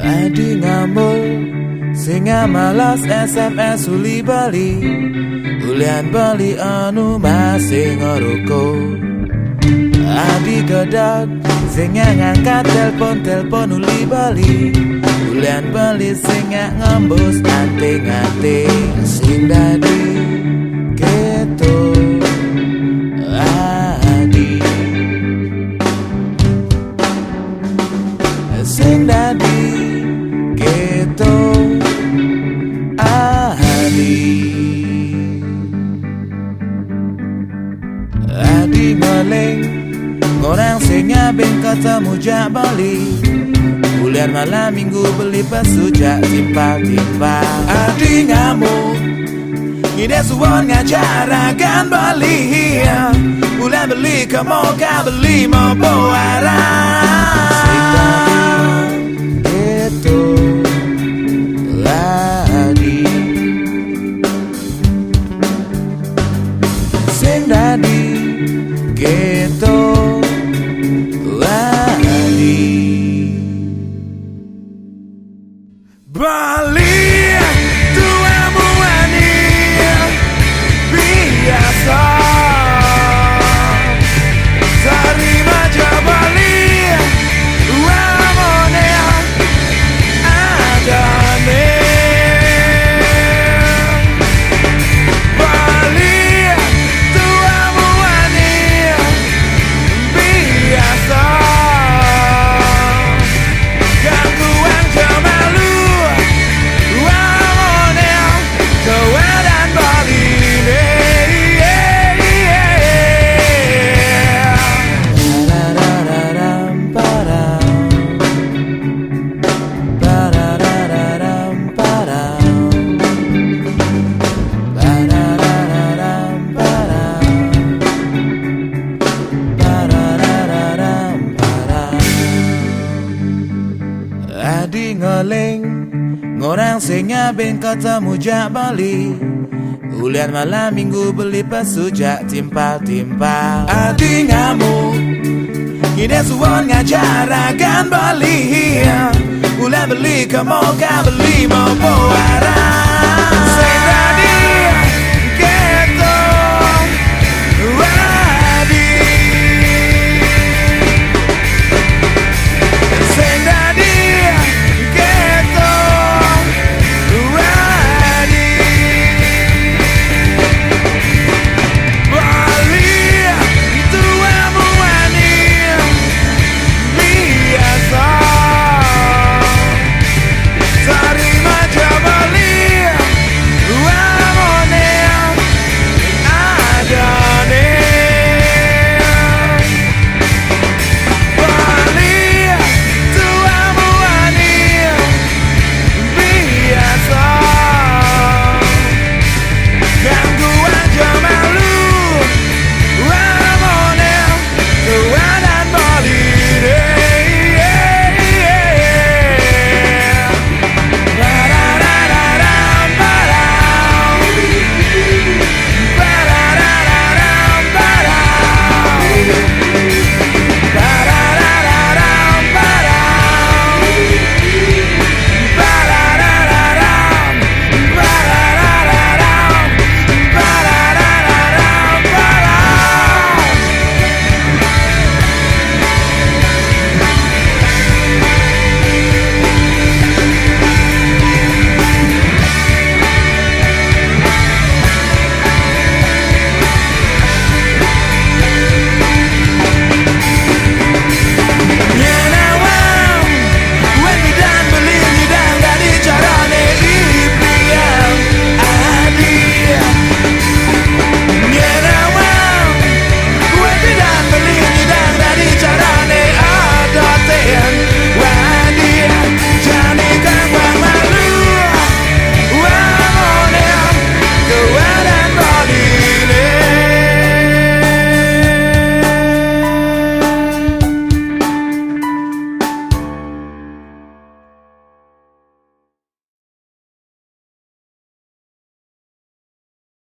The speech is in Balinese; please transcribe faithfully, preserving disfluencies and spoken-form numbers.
Adi ngambul, sing malas S M S uli beli, ulian beli anu masih ngeruko. Adi gedeg, sing ngangkat telepon-telepon uli beli, ulian beli sing ngembus anting-anting. Sing dadi keto, Adi. Sing dadi keto, Adi. Adi ngeling, ngorang sing ngabeng ketemu jak beli. Ulian malam minggu beli pesu jak timpal-timpal. Adi ngamuk, ngide suwon ngajak aragan beli. Ulian beli ke moka beli mau bawa arang. Itu lagi. Sing dadi keto lagi. Bali, tuamu wani biasa. Sari maja Bali, wamone adane. Bali, tuamu wani biasa. Gangguan jamalu, wamone kewadan Bali ne. Adi ngeling, ngorang sing ngabeng ketemu jak beli. Ulian malam minggu beli pesu jak timpal-timpal. Adi ngamuk, ngide suwon ngajak aragan beli. Ulian beli ke moka beli mau bawa arang. Sing dadi